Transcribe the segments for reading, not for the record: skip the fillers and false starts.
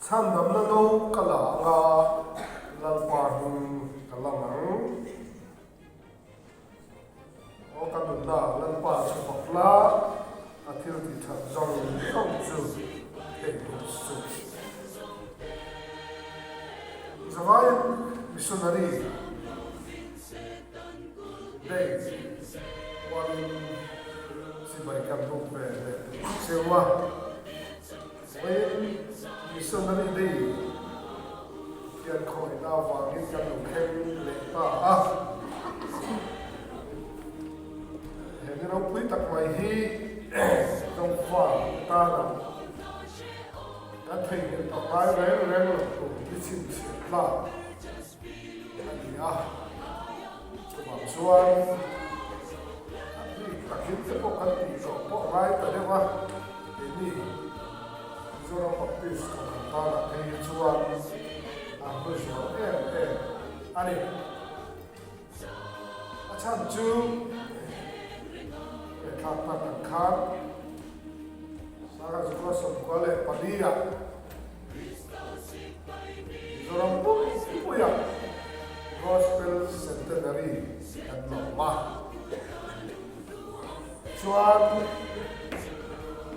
Chhandamna no ka la ang a, Lalpa hming ka lam ang. Aw ka nunna Lalpa chu fak la, a thil tih that zawng zawng chu theihnghilh suh. Zavaiin missionary day huanin chibai kan buk ve leh cheu a. Vawiin missionary day hian khawihna avangin kan lo thleng leh ta a. He ni ropui tak mai hi Zofa tana kan theihnghilh tak ngai reng reng loh tur ni chhinchhiah tlak a ni a. Chuvang chuan a bik takin te pawh kan tih tawh pawh ngai ta deuh a, keini Mizoram Baptist Kohhran tanah phei hi chuan a hlu zual em em a ni. A chhan chu he thlak tak ang khan Sangha 94 ah Mizoram pumpuia Gospel Centenary kan lawm a. Chuan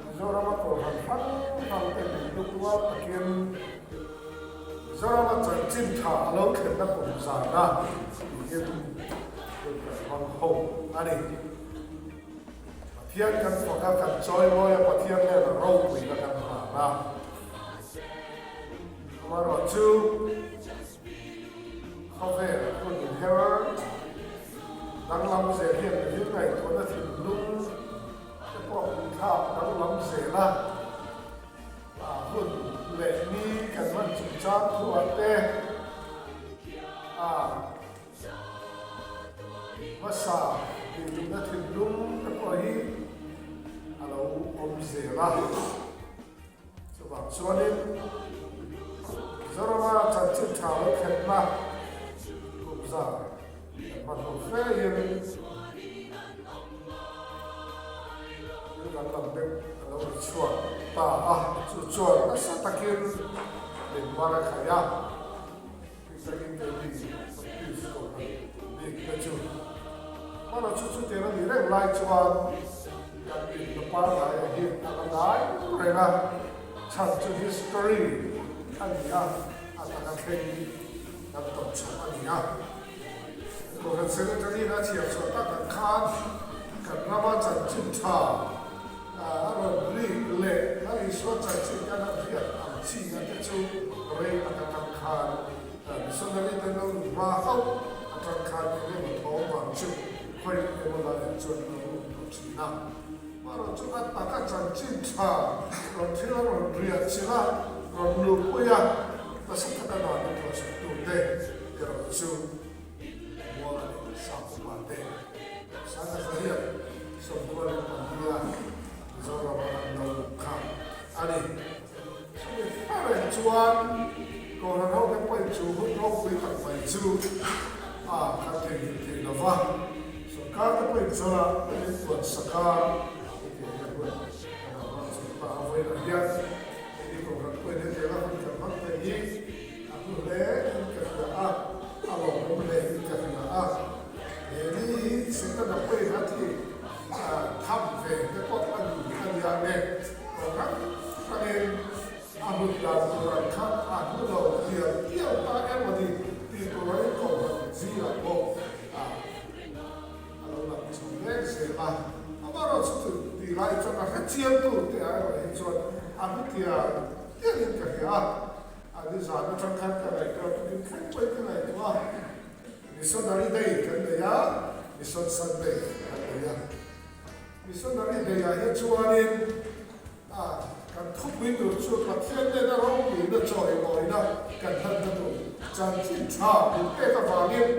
Mizorama Kohhran hrang hrang te min hnuk rual takin Mizorama chanchin tha a lo thlenna kum zana tiin hun kan hmang ho a ni. Pathian kan fak a, kan chawimawi a, Pathian hnena ropuina kan hlan a. Amaherawhchu, khawvel hun her danglam zel hian mihring ngaihtuahna thinlung te pawh min thlak danglam zel a. Hun leh ni kan hman chungchang thuah te a. Hmasa tihduhna thinlung te pawh hi a lo awm zel a. Chuvang chuanin Mizorama chanchin tha lo thlenna kumza kan hman ho fe in thil danglam deuh a lo ri chhuak ta a, chu chuan nasa takin min mar a khaih a. Takin keini Baptist Kohhran bik te chu hmana chu chutiang a nih reng lai chuan kan inna pangngai hi a la ngai reng a, chhan chu history a ni a, a taka thleng kan tawp chhoh a ni a. Kohhran Secretary in a chhiar chhuah tak ang khan kan rama chanchin tha a rawn rik leh Lal Isua chanchin kan han hriat ang chi a te chu rei tak atang khan missionary te lo lut hma hauh atang khan eng emaw thawm vang chu khawi emaw laiah chuan a lo awm tawh thin a. Amaherawhchu a taka chanchin tha rawn thil a rawn riah chilh a, rawn luhpui a, nasa taka dan a tuahsak tute erawh chu Muanga leh Sapupa te Sangha 94 Mizorama an lo luh kha a ni. Chumi hre reng chuan Kohhran hote pawhin chu hun ropui tak mai chu a kan theihnghilh thei lo va, sorkar te pawhin zawrah an inpuan sak a, hetiang hian hun kan han hmang chho ta a, vawiinah hian keini Kohhran pawhin hetianga hun kan hmang thei hi a hlu hle in ka hria a, a lawmawm hle in ka hria a, he ni hi Setana pawhin a thi tham ve te pawh a ni a nia nge hrang hrangin a hmun dan tur ang kha a hmu lo tial tial ta emaw ni tih tur a inkohhran zingah pawh a lo lang chho mek zel a. Amaherawhchu tih lai chuan a hrechiang tur te ah erawh hi chuan a hmu tial tialin ka hria a. A nizan atang khan ka ngaihtuah tukin thleng pawhin ka ngaihtuah a, Missionary Day kan nei a, Mission Sunday kan nei a. Missionary Day ah hian chuanin a kan thupui tur chu Pathian nena ropuina chawimawina kan hlanna tur chanchin tha min pek avangin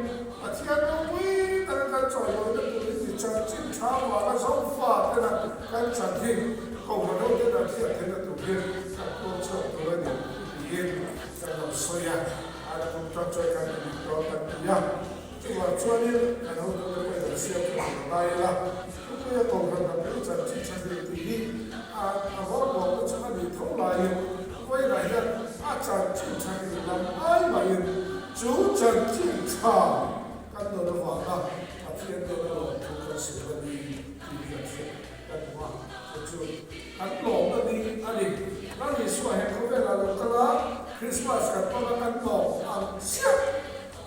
Pathian ropui taka kan chawimawina turin ni chanchin tha vanga Zofa tena kan chan hi Kohhran ho ten an hriat theihna tur hian kan tuar chhuak tur a ni tiin kan lo sawi a, a kum tan chuan kan ti dik dawn kan ti a. Chuvang chuanin kan hotute pawhin an siam tha tur lai ila, thupuia Kohhran hnapui chanchin tha hlui tih hi a a vawr bawkna chu a nih tho laiin vawiinah hian a chanchin tha nih lam ai mahin chu chanchin tha kan dawn avanga Pathian hnena lawmthu kan sawi a ni tih hi kan hriat kan hmu a, chu chu kan lawmna ni a ni. Lal Isua he khawvelah lo kal a, Krismas kan hmang a, kan lawm ang chiah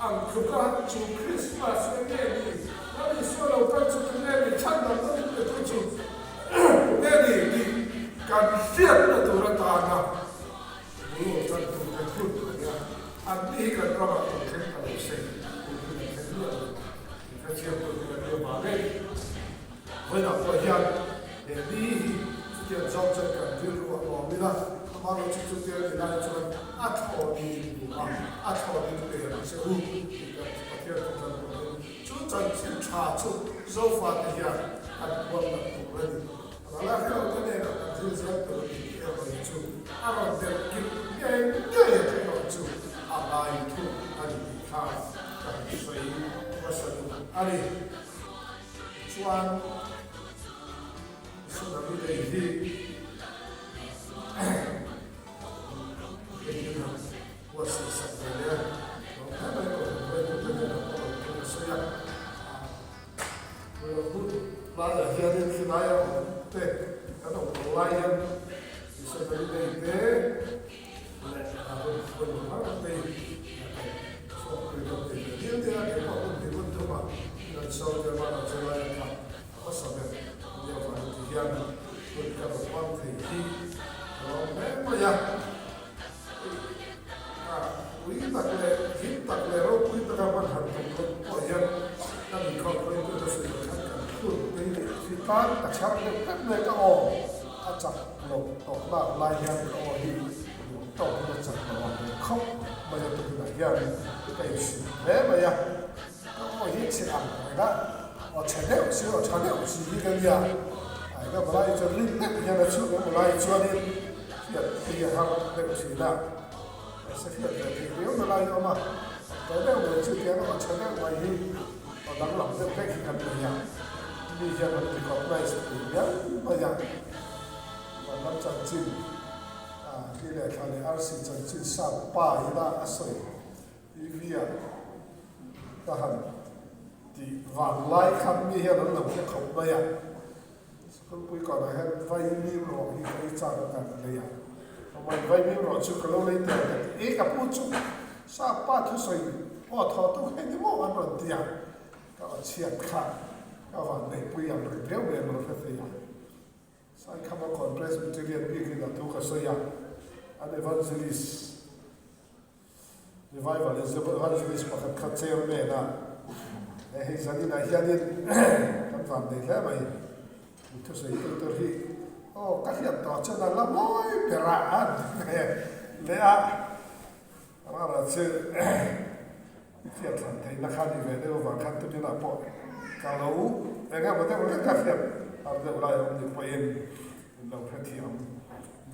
ang tluka chu Krismas eng nge ni? Lal Isua lo kal chu tu nge ni? Chhandamna min pe tu chu tu nge ni tih kan hriatna tur atana bul aw tan tur kan hun a nia. An ni hi kan ramah kan thleng ta lo se, tun hi kan thleng miah lo. Hrethiam tur hi kan nia vangin vawiinah pawh hian he ni hi chutiang zawng chuan kan rilru a awm ila, amaherawh chu chutiang ni lai chuan a thlawhin duh a, a thlawhin pe ang che u tih kan Pathian thu kan hmuhin chu chanchin tha chu Zofate hian kan huam nat tur a ni. Rala hrelo te nena kan thil zel tur a ni tih erawh hi chu a rawn delh kip ngei ngei a theih chu a ngai thung a ni tih kha ka han sawi hmasa duh a ni. Tichuan Missionary Day hi engtin han buatsaih sak ve leh a, lawm hle mai pawh han hruaitute hnenah pawh rawn thu ka sawi a. Hun laiah hianin khilai a awm te kan awm lo lai hian Missionary Day te leh a hun pawimawh hrang hrang te hi kan chhuakpui dawn thei ve dial dial a, keipawh hun hnih hun thumah kan sawi tel bak ang che laia kha a hmasa ber a nih avangin ti hian hun ka rawn hmang thei hi ka lawm hle mai a. A pui tak leh him tak leh ropui taka hman han tum loh pawh hian kan inkhawm hruaitute sawi ang khan kan phur pui leh thi tan ka chhar deuh vek mai ka aw a chak loh tawh nak lai hian ka aw hi nuam tawkin a chak lo ang reng khawp mai a tukinah hian ka insim hle mai a ka aw hi chhe ang reng a aw chhe deuh si aw tha deuh si hi ka nia a eng emaw lai chuan rin deuh hian a chhuk emaw lai chuanin Hriat hi a har deuh thin a, mahse hriat ve theih riau na lai a awm a, tawh deuh mai chu tiang aw tha deuh mai hi aw danglam deuh hlek hi kan nei a, mi hian an recognize thei viau mai a, vanram chanchin hi leh thla leh arsi chanchin sap pa ila a sawi TV ah ka han tih vanlai khan mi hian an lo hre khawp mai a. Sikul kawnah hian vaimim rawh hi ka ei chak a kan lei a, awmai vaimim rawh chu ka lo lei teh ang ka ti, e ka pu chu sap pa thusawi aw thaw tuk hei ni maw an rawn ti a, ka aw chhiat kha ka van neihpui ang reng riau mai an lo hre thei a, Saikhama kawn Presbyterian biakin a thu ka sawi a, an evangelist. Revival Evangelist pakhat kha chairman a hei zaninah hianin kan van nei hle mai mi thusawi tu tur hi aw ka hriat tawh chuan a la mawi ber a an ti ve leh a rara chu hriat hran theihna kha ni ve deuh avang khan tukinah pawh ka lo eng emaw deuh hlek a hriat har deuh lai awm ni pawhin min lo hrethiam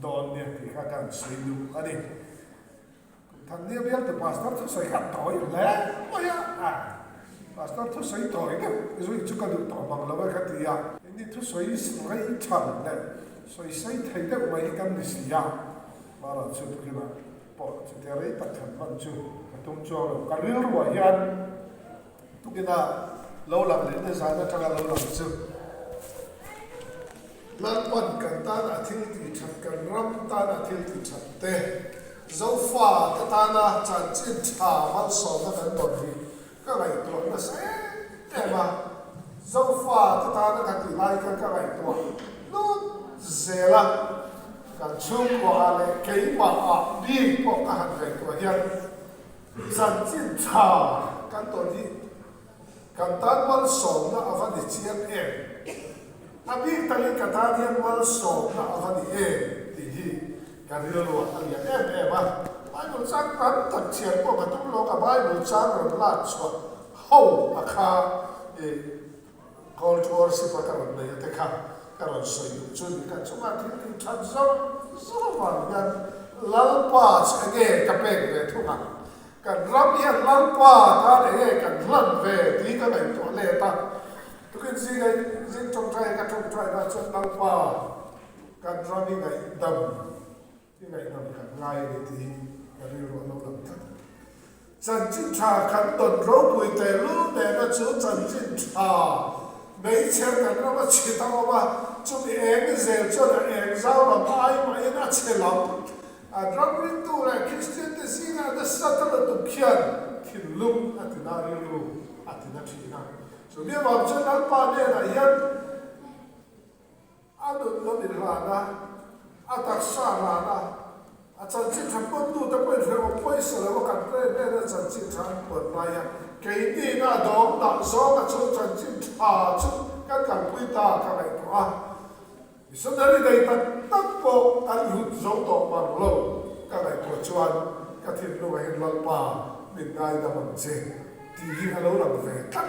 dawn nia tih kha ka han sawi duh a ni. Thannia bialtu pastor thusawi kha tawi hle mai a, a pastor thusawi tawi deuh zui chu ka duh tawh mang lo e ka ti a, engni thusawi rei than leh sawi sei thei deuh mai hi kan ni si a, Mara chu tukinah pawh chutia rei tak than hman chu ka tum chuang lo, ka rilruah hian tukina lo lang leh nizan atanga lo lang chu. Lalpan kan tana thil tih that, kan ram tana thil tih that te, Zofa te tana chanchin tha malsawmna kan dawn hi ka ngaihtuah nasa em em a. Zofa te tana ka tih lai khan ka ngaihtuah lut zel a, kan chhungkuaah leh keimahah bik pawh ka han ngaihtuah hian chanchin tha kan dawn hi Kan tan malsawmna a va ni chiang em? A bik takin ka tan hian malsawmna a va ni em tih hi ka rilruah a lian em em a. Bible chang tam tak chhiar pawh ka tum lo, ka Bible chang rawn lak chhuah ho a kha i call to worship a ka rawn nei a te kha ka rawn sawi duh chu ni. Ka chungah thil tih that zawng zawng avang hian Lalpa chu enge ka pek ve thung ang? Kan ram hian Lalpa tan enge kan hlan ve tih ka ngaihtuah let a, tukin zinga zing tawngtai ka tawngtai na chuan Lalpa kan ram i ngaihdam i ngaihdam kan ngai a ni tih hi. Ka rilru a lo lang tlat. Chanchin tha kan dawn ropui tehlul nena chu chanchin tha meichher kan rama chhit a awm a, chumi eng zel chuan a eng zau lam ai mahin a chhe lam. An ram ringtu leh Kristian te zingah nasa ta lutuk khian thinlung a tina rilru a tina thin a. Chumi avang chuan Lalpa hnenah hian A nun lam in hlan a, a taksa hlan a, a chanchin tha pawmtu te pawhin hrehawm pawisa lo a kan ren ren a chanchin tha an puan lai a, keini na dawng dah zawng a chu chanchin tha chu kan kalpui ta ka ngaihtuah a, missionary nei tak tak pawh kan hlut zo tawh mang lo ka ngaihtuah chuan ka thinlung ah hian Lalpa min ngaidam ang che tih hi a lo lang ve tlat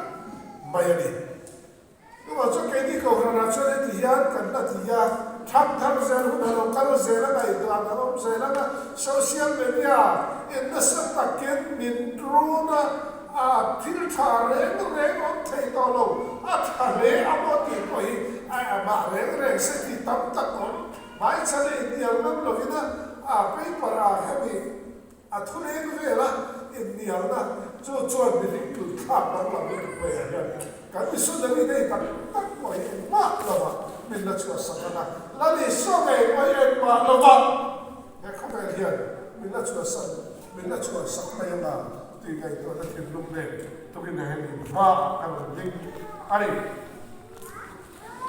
mai a ni. Chuvang chuan keini Kohhranah chuan heti hian kan la ti a, thangthar zel hun a lo kal zel a, ngaihdan a awm zel ang a, social media in nasa takin min run a, a thil tha reng reng awm thei tawh lo, a tha hle a maw tih pawh hi a amah reng reng se tih tam tak awm hmaichhan a inhnial ngam lovin a, a paper ah hemi A thu leng vela inhnialna chu chuan mihring tun thlak danglam leh hnuaiah hian kan missionary nei tak tak pawh hi engmah lovah min la chhuahsak ang a, Lal Isua ngei pawh hi engmah lovah he khawvel hian min la chhuahsak min la chhuahsak mai ang a tih ngaihtuahna thinlung nen tukin he min hmaah kan rawn ding a ni.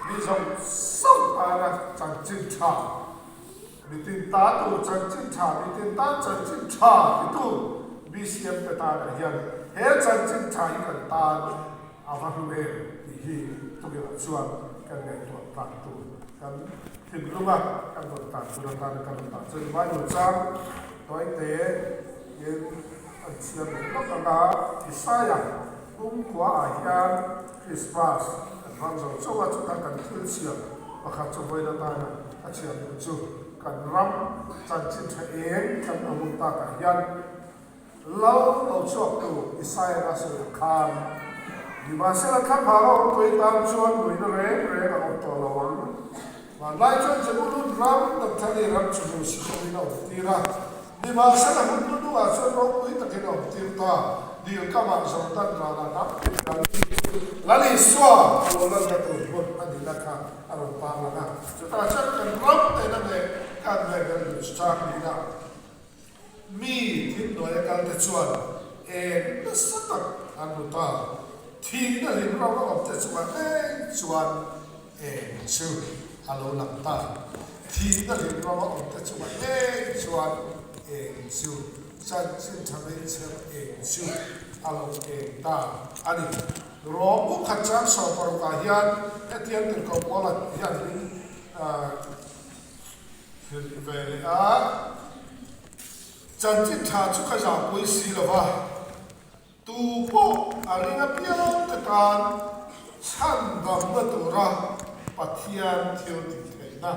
Mi zawng zawng tana chanchin tha. Mitin ta tur chanchin tha, mitin tan chanchin tha titu BCM te tanah hian he chanchin tha hi kan tan a va hlu em tih hi tukinah chuan kan ngaihtuah tan tur kan thinlunga kan rawn tan tur atana kan rawn dah chuan Bible chang tawite in an chhiar leh lawk ang a, Isaiah pumkua ah hian Christmas kan hmang zo chauh a, chutah kan thil chhiar pakhat chu vawiin atana a chhiar duh chu kan ram chanchin tha eng kan a hun takah hian Lal lo chhuaktu Isaiah a sawi ang khan, Nimahsela thlaphang a awm tawh i tan chuan nuihna reng reng a awm tawh lo ang. Hmanlai chuan Zebulun ram Naphtali ram chu hmu si lovin a awmtir a, nimahsela hun hnuhnungah chuan ropui takin a awmtir ta. Dil kamah Jordan ralah hnam tin Galili chu Lal Isua a lo lanna tur hmun a nihna kha a rawn tarlang a. Chutah chuan kan ram nena leh kan ngaihbel duh chu chang nihna Mi thimhnuaia kalte chuan eng nasa tak an hmu ta. Thihna hlim ram a awmte chungah ngei chuan eng chu a lo lang ta. Thihna hlim ram a awmte chungah ngei chuan eng chu chanchin tha meichher eng chu a lo eng ta a ni. Rawng bu khat chang 16 ah hian hetiang tirhkoh Paula hian min Hrilh ve leh a, Chanchin tha chu ka zahpui si lo va, tu pawh a ring apiang te tan chhandamna tura Pathian thil tih theihna,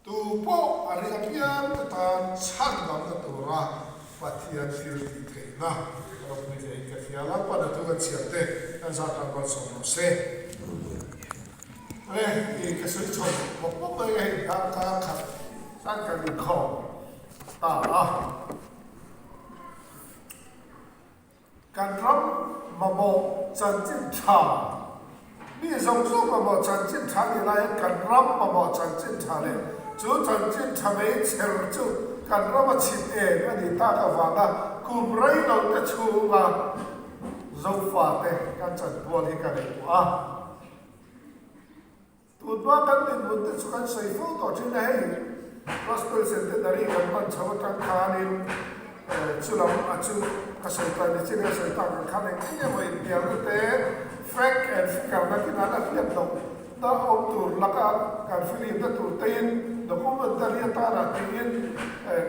tu pawh a ring apiang te tan chhandamna tura Pathian thil tih theihna ropui vein ka hria. Lalpan a thu kan chhiar te kan zah tan malsawm rawh se. Awle, i ka sawi chho bawk bawk mai a hei darkar khat chuan kan inkhawm ta a. Kan ram mamawh chanchin tha, mi zawng zawng mamawh chanchin tha nih laiin kan ram mamawh chanchin tha leh chu chanchin tha mei chher chu kan rama chhit eng a nih tak avanga kum rei lo te chhunga Zofate kan chanpual hi ka ngaihtuah a. Tunhma kan dinhmun te chu kan sawi fo tawh thin a, hei Gospel Centenary kan hman chho atang khanin chu lam a chu ka sawi tawh ni chin ka sawi tak ang khan eng eng emaw inhnialna te fact and figure nakin an a hriat loh na awm tur laka kan filimna tur tein documentary atana tiin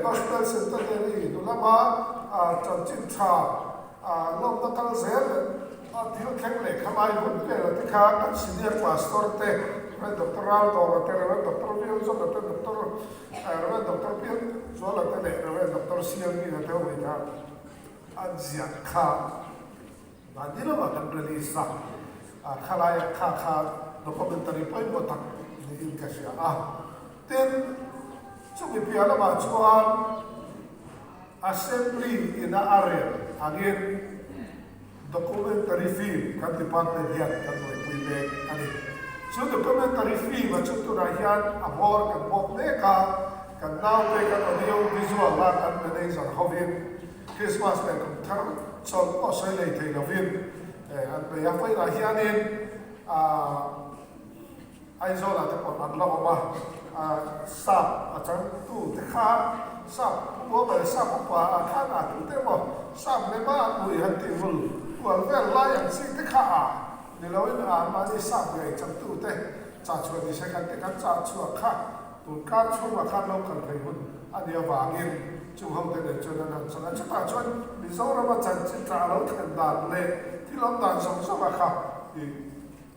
Gospel Centenary hnu lama chanchin tha Lawmna kal zel leh a thil thleng leh kha lai hun vel a ti kha kan senior pastor te Rev Doctor Raldawra te Rev Doctor Vilzawna te Doctor Rev Doctor Pianzuala te leh Rev Doctor Sialmina te ho hi kha an ziah kha mahni lamah kan release a khalai kha kha documentary pawimawh tak niin ka hria a tin chumi piah lamah chuan. Assembly ina a rel angin documentary film kan department hian kan buaipui mek a ni. Chu documentary film a chu tunah hian a hmawr kan bawk mek a, kan naute kan audio visual a kan manager hovin Christmas leh kum thar chawlh pawh sawi lei thei lovin an bei a. Vawiinah hianin aah. Aizawlah te pawh an la awm a, sap a changtu te kha sap pu Muamal sap upa ah khan a tu te emaw sap lema an ui han tih vul kual vel lai ang chi te kha a ni loin a mahni sap ngei changtu te chah chhuah ni se kan ti kan chah chhuah kha tun kar chhungah khan lo kal phei hun a nih avangin chung ho te nen chuan an han chang a, chutah chuan Mizorama chanchin tah a lo thlen dan leh thil awm dan zawng zawng a kha i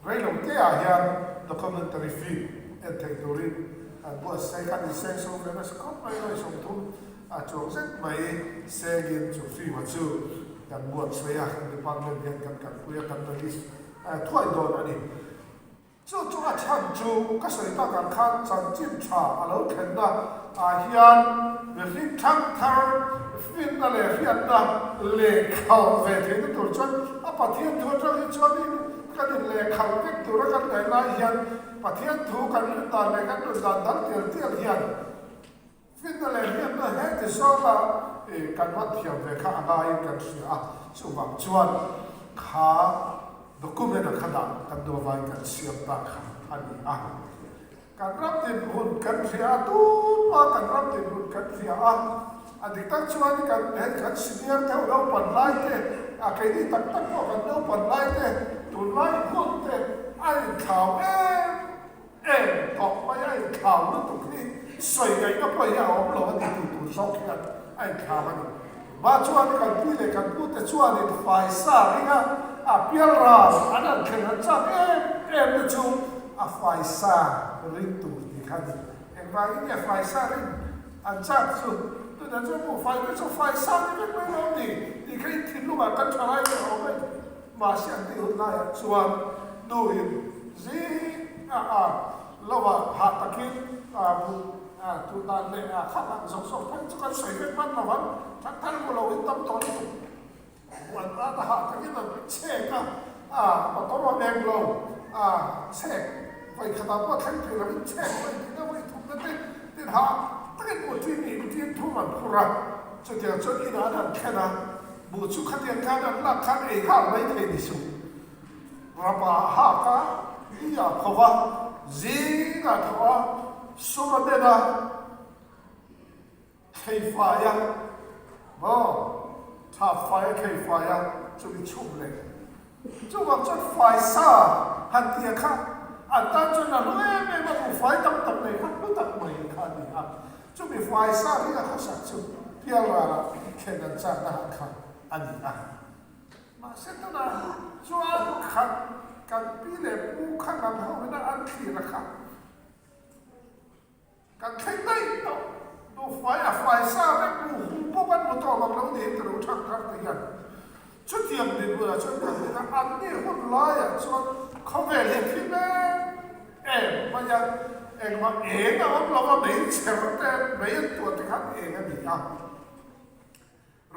Rei lo te ah hian documentary film en theih turin an buatsaih kha ni seng sawm ve nasa khawp mai rawi 30 a chuang zet mai sengin chu film a chu kan buatsaih a, kan department hian kan kalpui a, kan release thuai dawn a ni. Chu chu a chhan chu ka sawi tak ang khan chanchin tha a lo thlenna ah hian mihring thang thar finna leh hriatna lehkhalh ve theihna tur chuan a Pathian thu atang hi chuanin Kan inlehkhalh vek tura kan ngaih lai hian Pathian thu kan rin dan leh kan nun dan dang tial tial hian finna leh hriatna he ti zawka kan hman thiam ve kha a ngaiin kan hria a. Chuvang chuan kha document-a kha dah kan duh avangin kan siam ta kha a ni a. Kan ram dinhmun kan hria a, tunhma kan ram dinhmun kan hria a, a dik tak chuan kan hei kan senior deuh naupan lai te, a keini tak tak pawh kan naupan lai te, tunlai hun te a inthlau em em tawh mai, a inthlau lutuk hi sawi ngaihna pawh hi a awm lo a ni tih tur zawk hian a inthlau a ni. Mah chuan kan pi leh kan pute chuanin faisa ringa a pial ral an han thlen han chak em em na chu a faisa ring tur tih kha a ni. Engvangin nge faisa ring an chak chu? Tunah chuan buhfai te chu faisa ni vek mai lo ni tih kha in thinlungah kan tha lai ber a awm mai thei. Mahse an tih hun laiah chuan nuin zing a a Lo ah hah takin buh tuh dan leh khat ang zawk zawk phei chu kan sawi vek hman lo ang, that thar mu lo in tam tawh lutuk. Buh an tan a hah takin an chhek a, motor a eng lo, chhek vawi khatah pawh thleng thei lo in chhek vawi hnih na vawi thum na te tin hah takin buh ṭin hnih ṭin thum an phur a, chutiang chuan inah an han thlen a, buh chu khatiang khan an lak khan ei nghal mai thei ni suh. Rapa hak a, ni a tho va, zing a tho a, sum a den a, thlei fai a, maw, thap fai a, thlei fai a, chumi chhum leh. Chuvang chuan fai sa han tia kha an tan chuan a hlu em em a, buhfai tam tak nei kha hlu tak mai kha a ni a. Chumi fai sa ringa khawsak chu pialralah thlen an chakna kha a ni a. Mahse tunah chuan khat kan pi leh pu kha ngan ho ina an thlir a kha kan thleng daih tawh. Nuhfai a fai sa vek bu hu pawh kan hmu tawh vang lo niin ka lo chhang thar te hian chutiang dinhmunah chuan kan ding a, an ni hun laiah chuan khawvel hi a thi mek em mai a, engmah eng a awm lo va mei chher te mei an tuah te khan eng a ni a.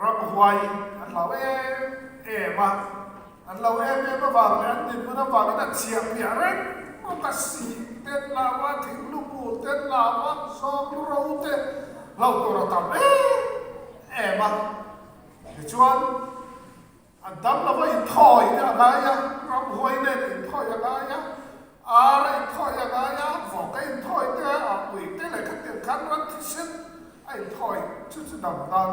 Ramhuai an hlau em em a, an lo em em avang leh an dinhmun avangin a chhiah piah reng bawk a, sih te an hlau a, thinglu bur te an hlau a, zawng ro te hlau tur a tam em em a. Tichuan, an dam lova inthawi te a ngai a, ramhuai nen inthawi a ngai a, ar a inthawi a ngai a, vawk a inthawi te a, ui te leh khatiang khan ran thisen a inthawi chu chu dam nan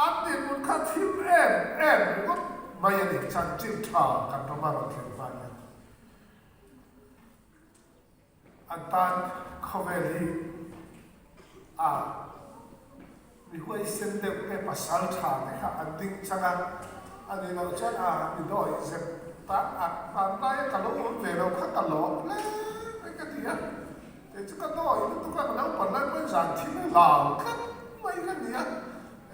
an dinhmun kha thim em em ringawt mai a ni, chanchin tha kan rama rawn thlen hma hian. An tan khawvel hi a mi huaisen deuh te pasal tha te kha an ding chang a, a ni loh chuan a mi dawi zep tan a hmanlai a ka lo awm ve lo kha ka lawm hle mai ka ti a, kei chu ka dawi lutuk a ka lo pan lai pawhin zan thim hi hlau tlat mai ka ni a,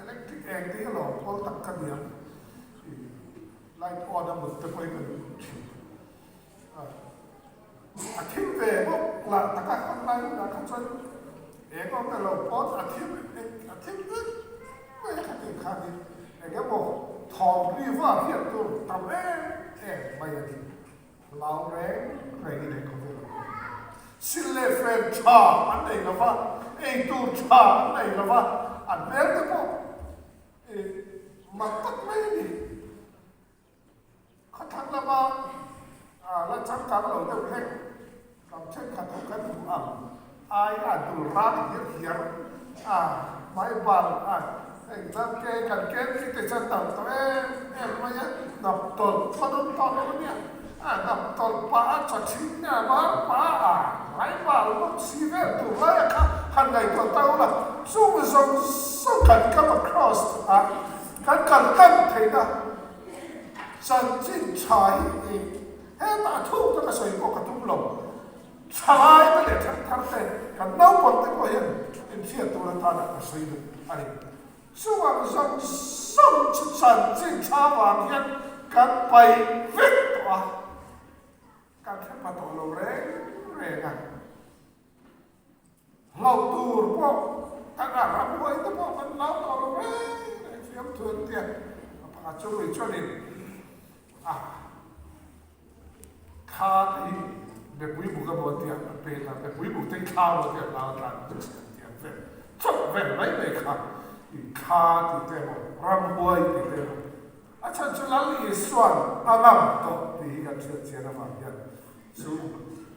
electric eng te hi lawm pawl tak ka ni ang, light on a mut te pawhin ka duh thin. A thim ve bawk lah tak a, hman lai hunah kha chuan eng awm ta lo pawn a thim a thim vek mai a kha ti. Thawm ri va hriat tur tam em em mai a ni. Hlau reng rengin he khawvel an awm lo. Sil leh fen tha an nei lo va, ei tur tha an nei lo va, an hmel te pawh mak tak mai a ni. Khawthlang lama la changkang lo deuh hlek ram thenkhat ho kan hmuh ang ai a dul rang hiar hiar a hmai bal a heng chuan ke kan ken khi te chuan tam tawh em em mai a hnap tawlh pawh an awm tawh lo ania a hnap tawlh pah a chaw thin a var pah a hmai bal bawk si vel tur lai a kha han ngaihtuah ta ula chung zawng zawng kan come across a kan kal tlang theihna Chanchin tha hi i hetah thuk taka sawi pawh ka tum lo. Thalai te leh thangthar te, kan naupang te pawh hian inhriat tur atana ka sawi duh a ni. Chuvang zawng zawng chu chanchin tha vang hian kan paih vek tawh a, kan hre pha tawh lo reng reng a. Hlauh tur pawh kan a ram huai te pawh kan hlau tawh lo reng reng fiam thu an tia. A pakhat chu lui chuanin a thla te hi mipui buk emaw an tia an pek a, mipui buk te hi thla emaw tia an hlau a tlan an ti ang vel chawp vel mai mai kha i thla tih te emaw ramhuai tih te emaw a chhan chu Lal Isuan a ngam tawh tih hi kan hriat chian avang hian Chu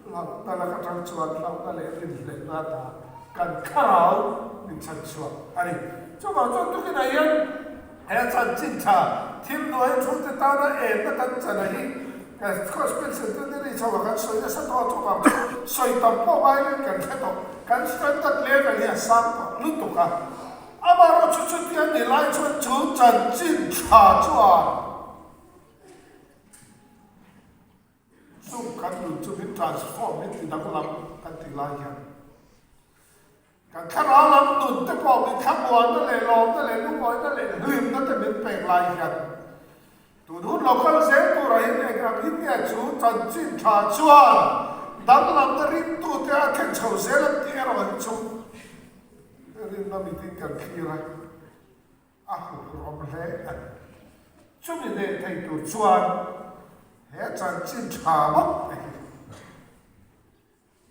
hlauhna lak atang chuan hlauhna leh rinhlelhna ata kan thlarau min chhan chhuak a ni. Chuvang chuan tukinah hian he chanchin tha thil hnuai thute tana enna kan chana hi Gospel Centenary chhoah kan sawi nasa tawh a, chuvang chuan sawi tam pawh ngaiin kan hre tawh. Kan standard level hi a sang tawh lutuk a. Amaherawhchu chutia ni lai chuan chu chanchin tha chuan Chung kan nun chu min transform, min ti danglam kan tih lai hian kan thlarau lam nun te pawh min thlamuanna leh lawmna leh lungawihna leh hlimna te min pek lai hian tun hun lo kal zel turah hian eng ang in nge chu chanchin tha chuan danglamna ringtute a thlen chho zel ang tih erawh hi chu rinna mitin kan thlir a. A huphurhawm hle a ni. Chumi hneh thei tur chuan he chanchin tha bawk te hi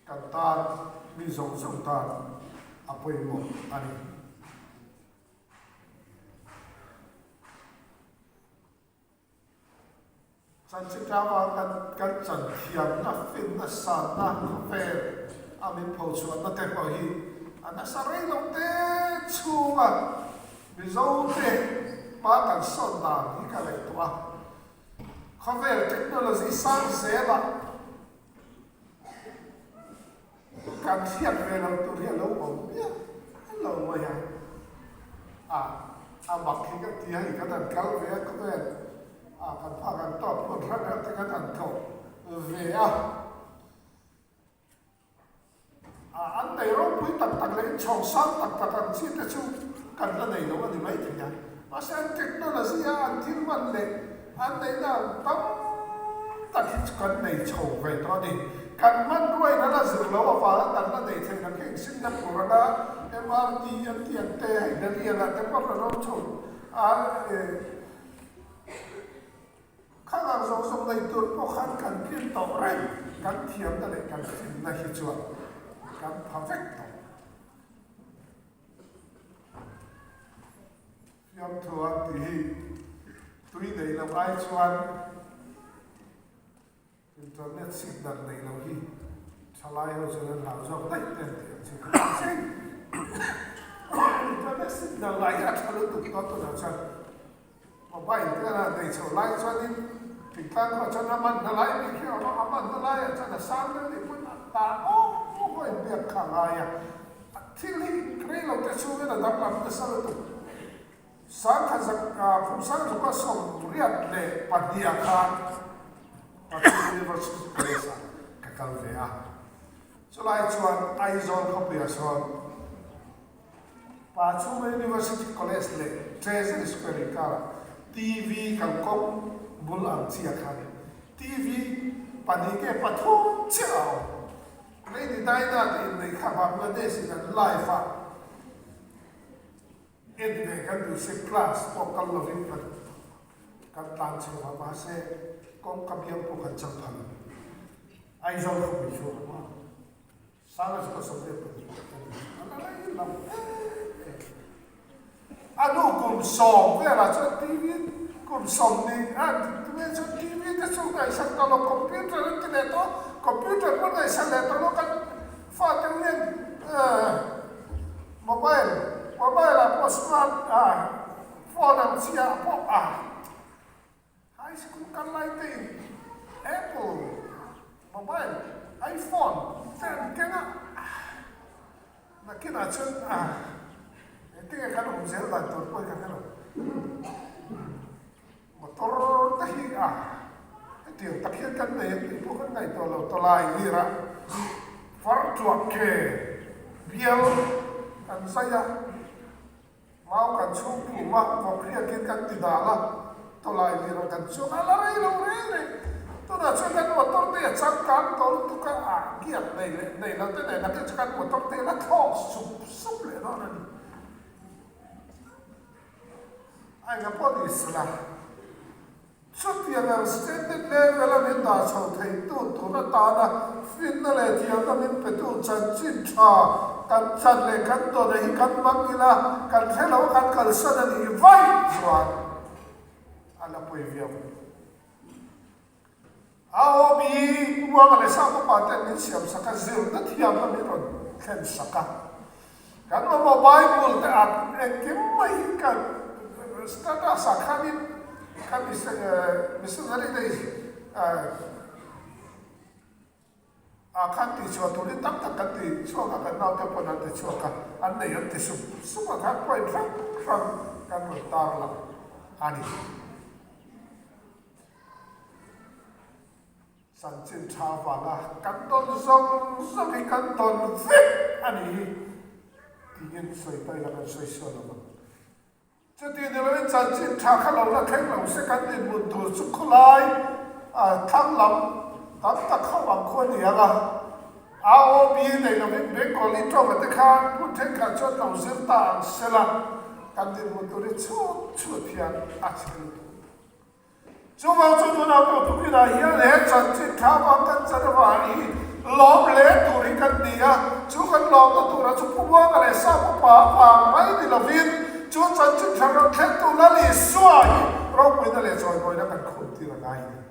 kan tan, mi zawng zawng tan a pawimawh a ni. Chanchin tlangval kan kan chan thiamna, finna, sanna, khawvel a min pho chhuahna te pawh hi a nasa rei lo te chhunga Mizo te hma kan sawn dan hi ka ngaihtuah a. Khawvel technology sang zelah Kan hriat ve lo tur hi a lo awm miah lo mai a, a a mak hi ka ti a hei kan han kal ve a khawvel a kan phak an tawp hmun hrang hrang te kan han tlawh ve a, a an nei ropui tak tak leh inchhawng sang tak tak ang chi te chu kan la nei lo a ni maithei a, mahse an technology a an thil hman leh An neihna ang tam tak hi chu kan nei chho ve tawh a ni. Kan hmanruain a la zir lo avanga kan la nei theih ang heng Singapore anga MRT an tih ang te, hei Delhi angah te pawh rawn awm chho a e khang ang zawng zawng nei tur pawh khan kan tlin tawh reng, kan thiamna leh kan finna hi chuan kan pha vek tawh. Fiamthua tih hi tui neih loh ai chuan internet signal neih loh hi thalai ho chuan an hlau zawk daih te an tih ang chu ka ti zing. Internet signal lah hi a tha lutuk tawh tunah chuan mobile te a nei chho lai chuanin thingtlang khuah chuan a man hna lai bik hi a awm a, a man hna laiah chuan a sang deuh nih pawn a tah awk awk a inbiak kha a ngai a. Thil hi rei lo te chhungin a danglam nasa lutuk. Sangkhat kum sangzuka 82 khan Pathum University College ah ka kal ve a. Chulai chuan Aizawl khawpuiah sawn Pathum University College leh Treasury Square inkarah TV kalkawng bul ang chiah khan TV pahnih nge pathum chiah a awm. Lady Dinah te inneih kha Bangladesh in an live a en ve kan duh se class pawh kal lovin kan. Kan tlan chho a, mahse kawngka biang pawh kan chang phal lo. Aizawl khawpui chhuak a maw? Sanga chu ka sawi ve pawh a ni. A la rei lo em em. A nu kum sawm velah chuan TV kum 20 a tunge chuan TV te chu ngaihsak tawh lo, computer an ti leh tawh, computer pawh ngaihsak leh tawh lo kan fate hian mobile mobile ah pawh smart ah phone ang chi ah pawh a high school kal lai te in apple mobile iphone te an keng a. Nakinah chuan a engtinge kan awm zel dan tur pawh hi ka hre lo. Motor te hi a hetiang tak hian kan nei ang tih pawh kan ngaihtuah lo tawlai lirah far tuah ke bial kan zai a. Mau kan chhung phum a, vawkhriakin kan ti dal a, tawlai lira kan chuang a la rei lo reng reng. Tunah chuan kan motor te a changkang tawh lutuk a, ah gear nei leh nei lo te nen nakin chu kan motor te la thlawk sup sup leh dawn a ni. A enga pawh ni sela. Chutiang ang standard level a min dah chho theitu tur atana finna leh thiamna min petu chanchin tha kan chan leh kan dawna hi kan hmang ila, kan hre lo a kan kalsan a nih vaih chuan a la pawi viau. AOB Uanga leh Sapa pa ten min siam sak a, zirna thiamna min rawn thlen sak a. Kan mamawh Bible te ah engkim mai hi kan status ah khanin kan missionary day ah khan tihchhuah turin tam tak kan ti chhuak a, kan naute pawn an ti chhuak a, an nei an ti sup sup a khan point hrang hrang kan rawn tarlang a ni. Chanchin tha vanga kan dawn zawng zawng hi kan dawn vek a ni hi tiin sawi ta ila kan sawi sual lo ang. Chuti ni loin chanchin tha kha lo la thleng lo se kan dinhmun tur chu khawlai thlang lam tam tak ho ang khu a ni ang a. AOB nei lovin Bengali tawnga te khan hmun thenkhat chuan lo zir ta ang sela kan dinhmun tur hi chhut chhut hian a chhe lutuk. Chuvang chu tunah pawh tukinah hian he chanchin tha vang kan chan avang hi lawm hle tur hi kan ni a, chu kan lawmna turah chu Pu Muanga leh Sap upa vang mai ni lovin chu chanchin tha rawn thlentu Lal Isua hi ropuina leh chawimawina kan khum tir a ngai a ni.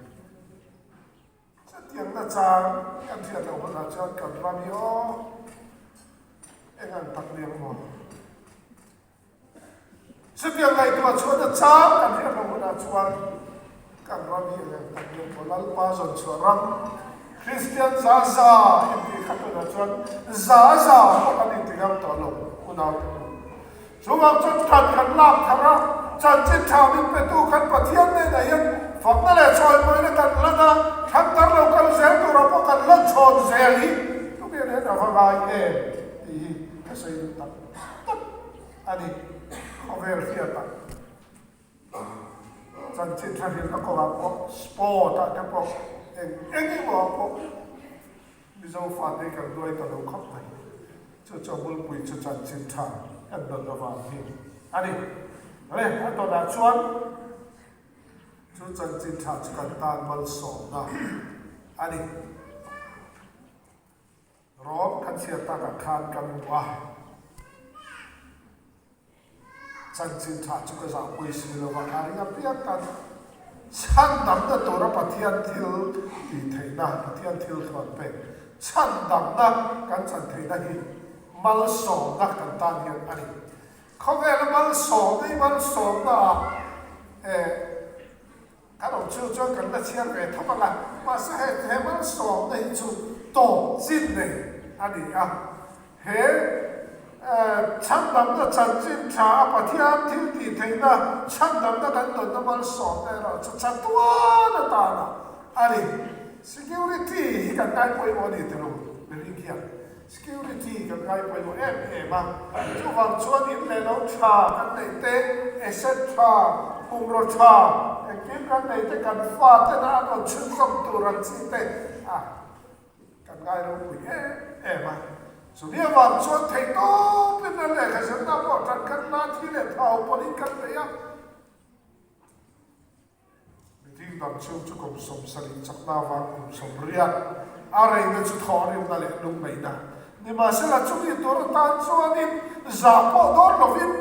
Chutiang nachang kan hriat loh hunah chuan kan ram hi aw eng ang tak ni ang maw? Chutiang ngaihtuah chhuah na chang kan hriat loh hunah chuan kan ram hi eng ang tak nge maw Lalpa zawn chhuah ram Kristian za za intih khat hunah chuan za za pawh kan inti ngam tawh lo unau te u. Chuvang chuan kan kan lak thar a, chanchin tha min petu kan Pathian hnenah hian fakna leh chawimawina kan lan a, thangthar lo kal zel turah pawh kan lan chhawn zel hi tukin hian a va ngai em tih hi ka sawi duh tak tak a ni. Khawvel hriatah chanchin tha hrilhna kawngah pawh sport ah te pawh eng eng emaw ah pawh Mizo fate hi kan duai ta lo khawp mai. Chu chu a bulpui chu chanchin tha kan dawn avang hi a ni. Le a dawnah chuan chu chanchin tha chu kan tan malsawmna a ni. Rom kan chhiar takah khan ka hmu a, chanchin tha chu ka zahpui si lo va, a ring apiang tan chhandamna tura Pathian thil tih theihna, Pathian thil thawn pek chhandamna kan chan theihna hi malsawmna kan tan hian a ni. Khawvela malsawmna hi malsawmnaah eh, Kan awm chu chuan kan la chhiar ve tho ang a, mahse he he malsawmna hi chu tawp chin nei a ni a. He chhandamna chanchin tha a Pathian thil tih theihna chhandamna kan dawnna malsawmna erawh chu chatuan atana a ni. Security hi kan ngai pawimawh a ni tilo mihring hian. Security kan ngai pawimawh em em a, chuvang chuan in leh lo tha kan neih te, asset tha, bungraw tha, engkim kan neih te kan fa tena an rawn chhunzawm tur ang chi te a kan ngai ropui em em a. Chumi avang chuan theihtawpin a lehkha zirna pawh tan kan la thi leh thau pawhin kan nei a. Mihring dam chhung chu kum 70 chakna avang kum 80 a reina chu thawhrimna leh lungneihna. Nimahsela chumi tur atan chuanin zah pawh dawn lovin,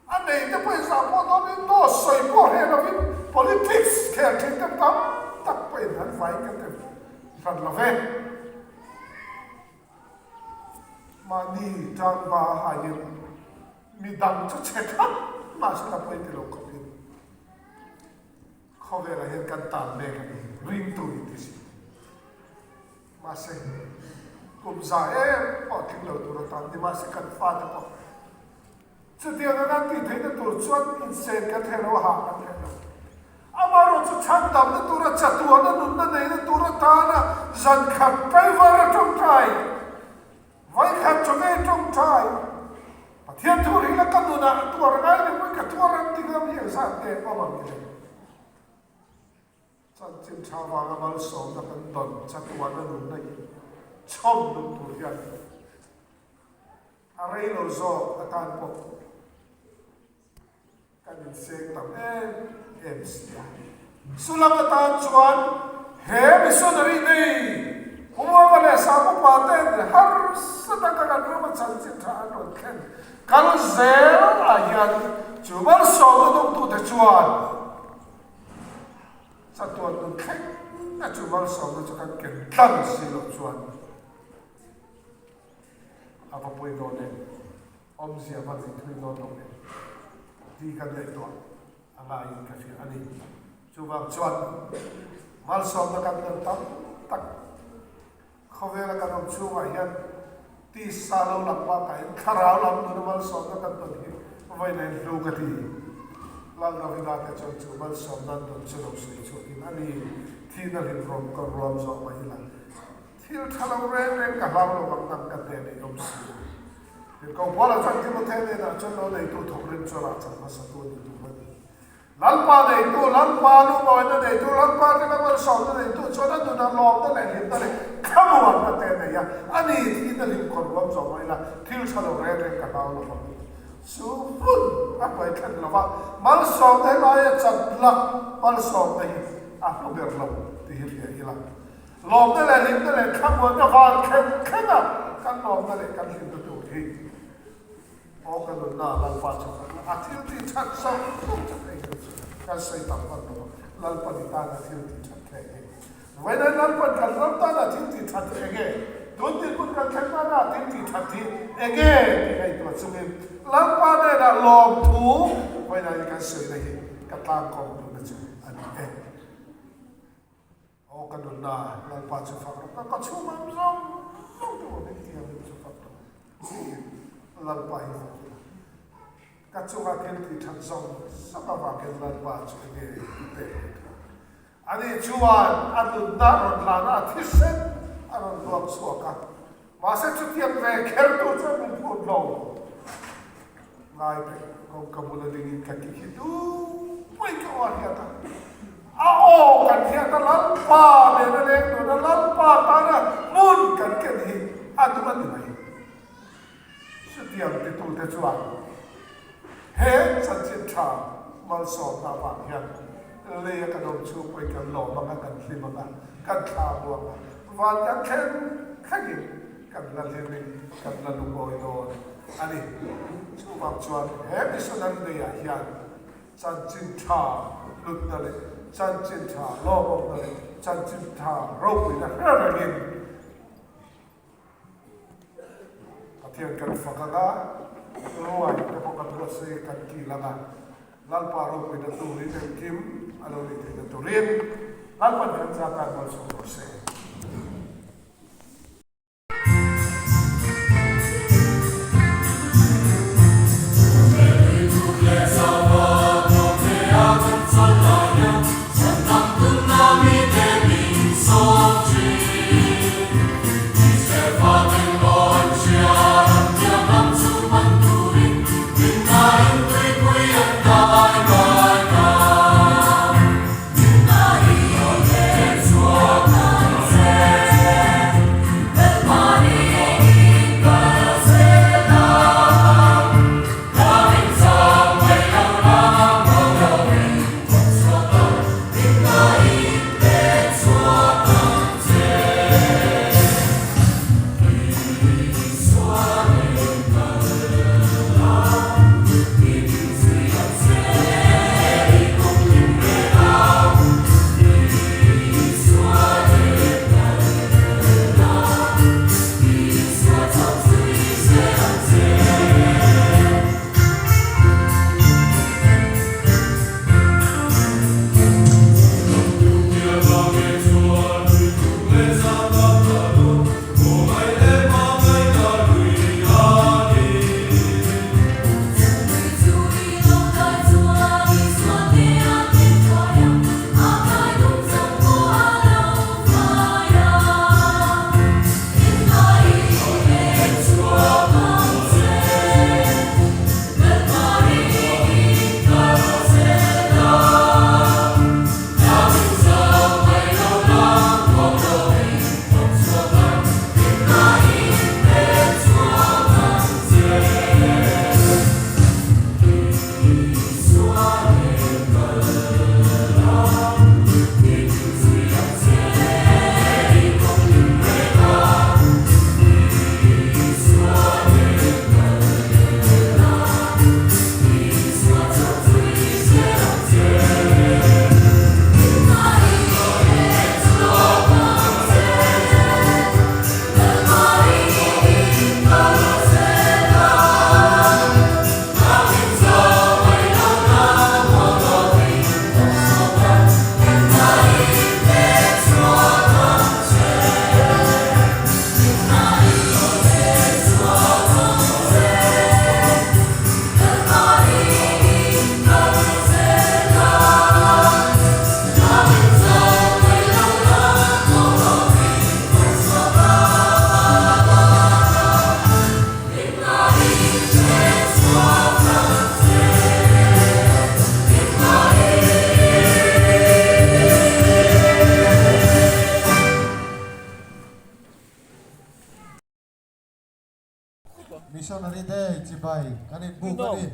a nei te pawhin zah pawh dawn lovin, dawt sawi pawh hreh lovin politics khel thin te tam tak pawhin an vai ka ti hran lo ve. Mahni tangva a haiin midang chu chhe that mahsela pawi ti lo khawpin khawvelah hian kan tan mek a ni, ringtu in ti si. Mahse, kum za em pawh tling lo tur atan ni mahse kan fate pawh Chutiang a kan tih theihna tur chuan insen kan thei lo a, hah kan thei lo. Amaherawhchu chhandamna tura chatuana nunna neihna tur atana zan khat driver a tawngtai, vawikhat chawhmeh tawngtai, Pathian thu rihna ka nunah a tuar ngai ni pawhin ka tuar ang ti ngam hi engzat nge awm ang i le? Chanchin tha vanga malsawmna kan dawn chatuana nunna hi chhawm nung tur hian A rei lo zawk atan pawh kan inseng tam em em si a. Sulam atan chuan he missionary nei Pumuanga leh Sapupa ten harsa taka kan rama chanchin tha an rawn thlen kal zel ah hian chu malsawmna dawngtute chuan chatuan nun thleng a chu malsawmna chu kan ken tlang si loh chuan A va pawi dawn em? Awmzia va nei thui dawn lo em? Tih kan ngaihtuah a ngaiin ka hria a ni. Chuvang chuan malsawmna kan dawn tam tak khawvela kan awm chhungah hian tisa lo lang bakah hian thlarau lam nuna malsawmna kan dawn hi vawiin hlu ka ti. Lal Davida te chuan chu malsawmna an dawn chu lo sawi chhuakin a ni, thihna hlim rawm ka ruam zawh mai ila. Thil tha lo reng reng ka hlau lo ang nang ka hnen i awm si a. Tirhkoh Paula chuan Timothea hnenah chuan lo neitu thawkrim chu rah chak hmasatu a ni tur a ni. Lalpa neitu, Lalpa lumawina neitu, Lalpa ringa malsawmna neitu chuan a nunah lawmna leh hlimna leh thlamuanna te a nei a, a ni thihna hlim kawr ruam zawh mai la, thil tha lo reng reng ka hlau lo ang a ti. Chu hmun a hnuai thlen lo va, malsawmna helaia chat lak malsawmna hi a hlu ber lo tih hi hria ila. Lawmna leh hlimna leh thlamuanna van thlen thleng a kan lawmna leh kan hlimna tur hi aw ka nunna Lalpa chu ka hla a thil tih that zawng zawng chu thei chu kan sawi tam hman lo a Lalpan i tana thil tih that thei nge Vawiin Lalpan kan ram tana thil tih that hi enge tun dinhmun kan thlen nana thil tih that hi enge tih ngaihtuah chungin Lalpa hnenah lawmthu vawiin ah kan sawina hi ka tlangkawm duhna chu a ni e. Aw ka nunna, Lalpa chu fak rawh, ka chhung am zawng zawng te awm in tih ang chu fak rawh. Tiin Lalpa hi fak ila. Ka chunga thil tih that zawng zawng avangin Lalpa chu enge i pek leh thung. Ani chuan a nunna a rawn hlan a, a thisen a rawn luang chhuak a. Mahse chutiang ve kher tur chuan min phut lo. Ngai pek kawngka bula dingin ka ti hi duai ka aw a hriat a, a aw kan hriat a Lalpa nena leng dun a Lalpa tana hmun kan ken hi a duh a ni mai. Chutiang titute chuan he chanchin tha malsawmna avang hian leia kan awm chhung pawhin kan lawm ang a, kan hlim ang a, kan thla buang a, van kan thleng thlengin kan la hlimin kan la lungawi dawn a ni. Chuvang chuan he missionary day-ah hian chanchin tha hlutna leh chanchin tha lawmawmna leh chanchin tha ropuina hre rengin Pathian kan fak ang a, ruai te pawh kan ruahsei kan kil ang a, Lalpa ropuina turin engkim a lo nih theihna turin Lalpan kan zatan malsawm rawh se. Missionary Day chibai kan inbuk a ni.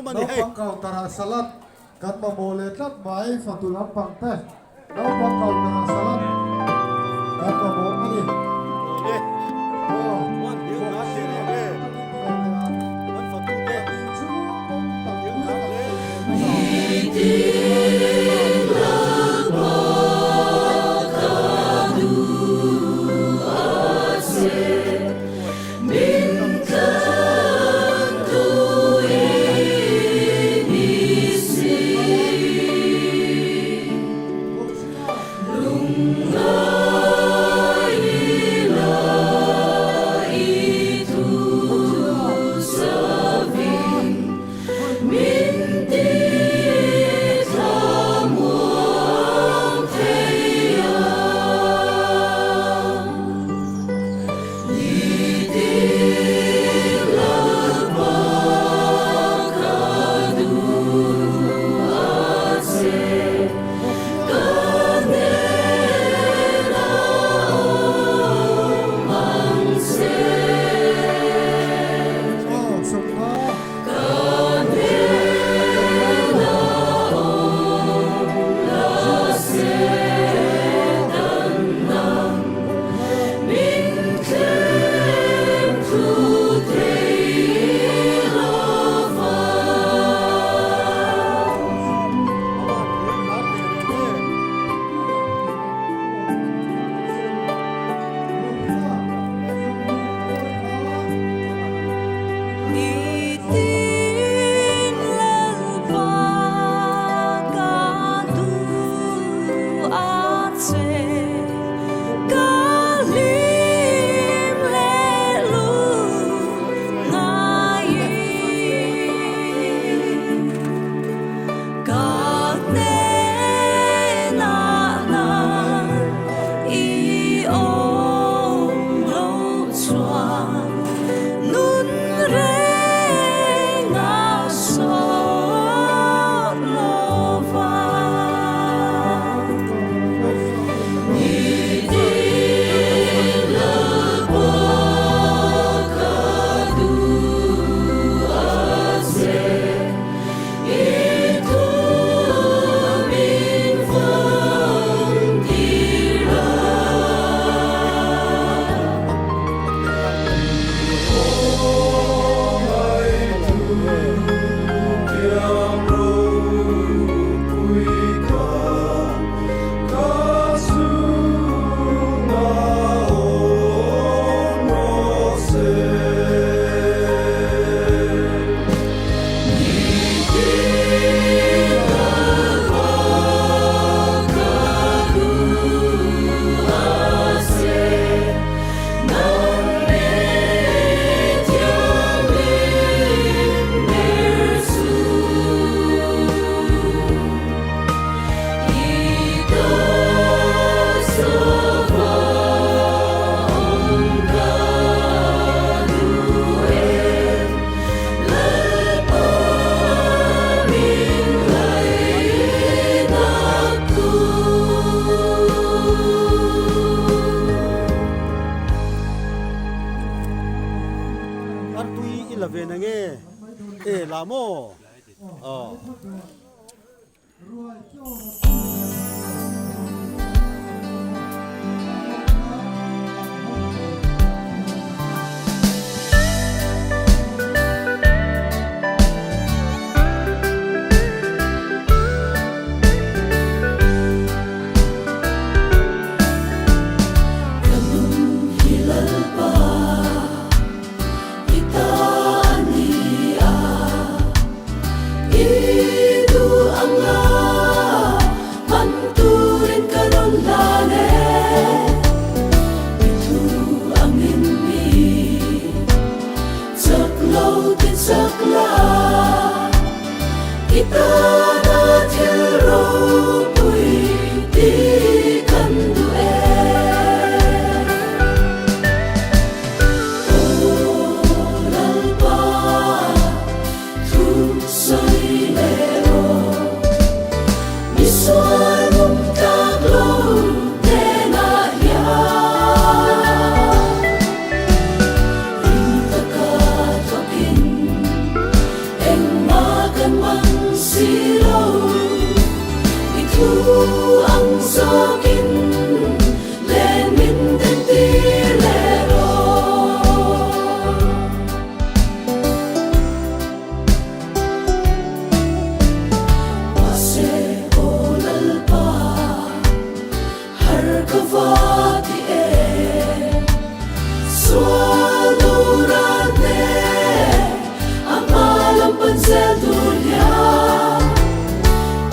Naupang counter ah salad kan mamawh leh tlat mai fatu lampang te naupang counter ah salad kan mamawh a ni. tha maw? Aw. Ka nun hi Lalpa i ta a ni a, i duh anga hman turin ka rawn hlan e, i thu angin mi chak lo ti chak la, i tana thil ropui ti kan duh e. Aw Lalpa, thu sawi leh rawh, misual mum tlak lo hnenah hian. Ring taka thawkin engmah kan man si lo, i thu ang zawkin len min den tir leh rawh. Mahse aw Lalpa, har ka va ti em, sual tura hneh a hma lam pan zel tur hian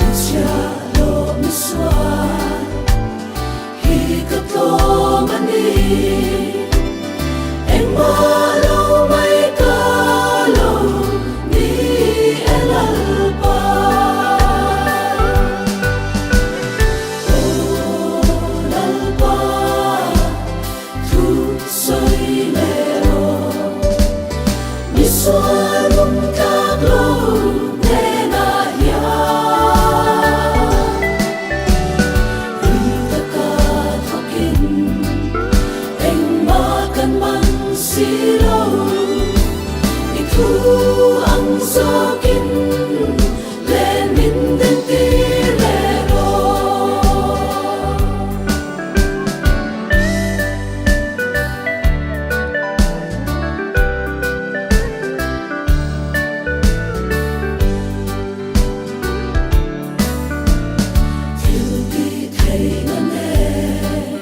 i chhiah loh misual hi ka tlawm a ni. Engmah lo mai ka lo ni e Lalpa. Aw Lalpa, thu sawi leh rawh, misual mum tlak lo hnenah hian. Ring taka thawkin engmah kan man si lo, i thu ang zawkin len min den tir leh rawh. Thil ti theihna nen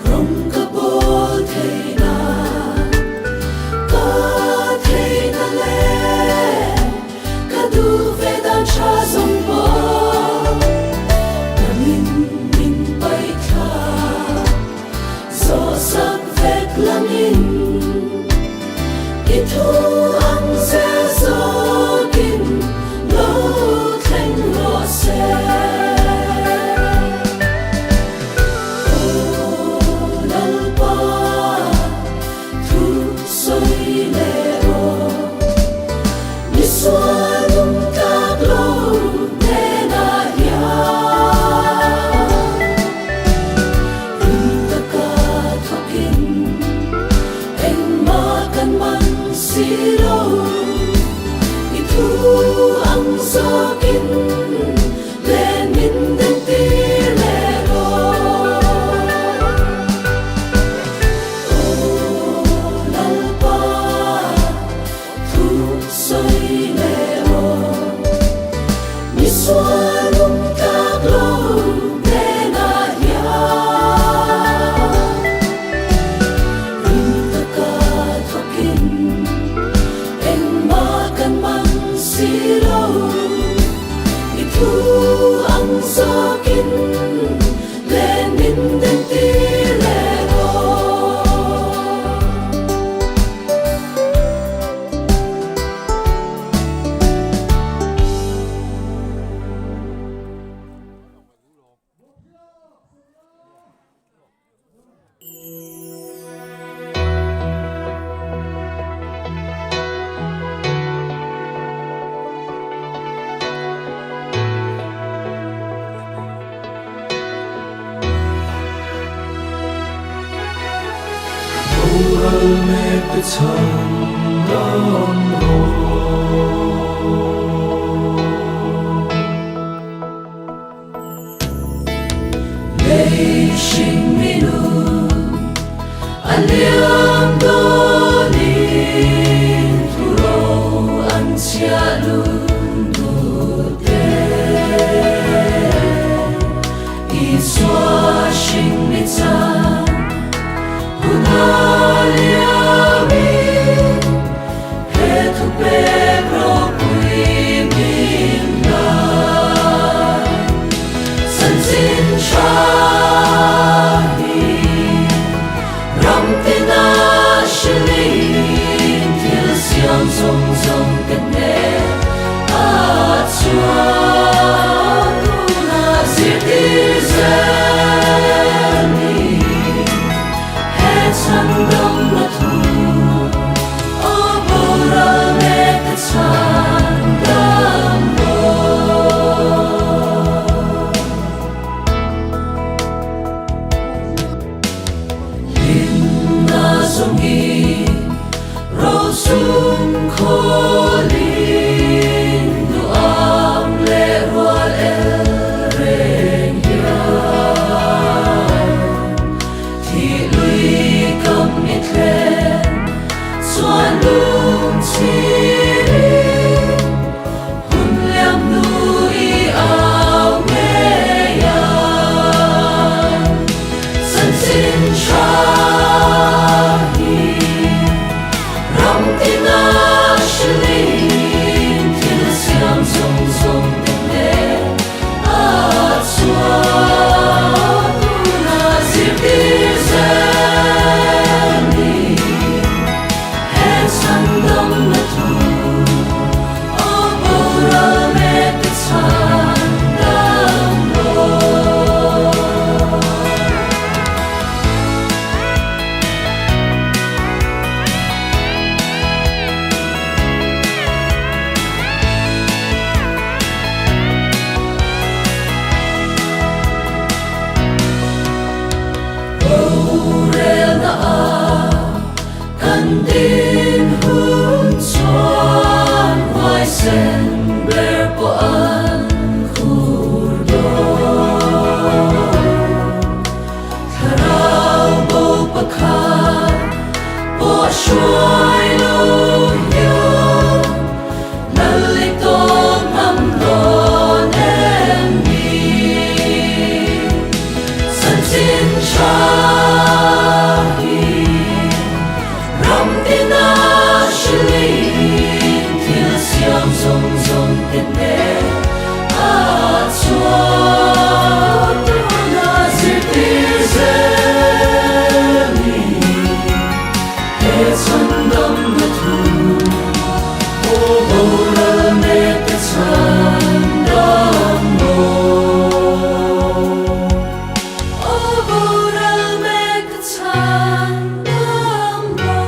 rawng ka bawl theihna, ka theihna leh ka duh ve dan tha zawng pawh nangin min paih thla, zawh sak vek langin i thu ang zel zawkin lo thleng rawh se. Aw Lalpa, thu sawi leh rawh, misual mum tlak lo hnenah hian. Ring taka thawkin engmah kan man si lo, i thu ang zawkin len min den tir leh rawh. Aw Lalpa, thu sawi leh rawh, misual mum tlak lo hnenah hian. Ring taka thawkin engmah kan man si lo, i thu ang zawkin len min den tir leh rawh. Boral mek te chhan dam rawh. Hring mi nun a liam dawnin thuro an chhiah lungduhte. Isua hring mi chan hun a liamin he thupek ropui min lai. Chanchin tha hi ram tina hrilhin thil siam zawng zawng te hnen a chuan tunah zirtir zel ni he chhandamna thu aw boral mek te chhandam dawn. Hlimna zawng hi rosum khawlin duham leh rual el reng hian thih lui kam i thlen chuan lung chhirin hun liam hnu i au ngei ang. Chanchin tha hi ram tina hrilhin thil siam zawng zawng te hnen a chhuah tunah zirtir zel ni he chhandamna thu aw boral mek te chhandam dawn. Rorelna ah kan din hun chuan huaisen ber pawh an khur dawn. Thlarau bo pakhat pawh hruai lo hian Lal i tawng ngam dawn em ni? Chanchin tha hi ram tina hrilhin thil siam zawng zawng te hnen a chhuah tunah zirtir zel ni he chhandamna thu aw boral mek te chhandam dawn. Aw boral mek te chhandam dawn.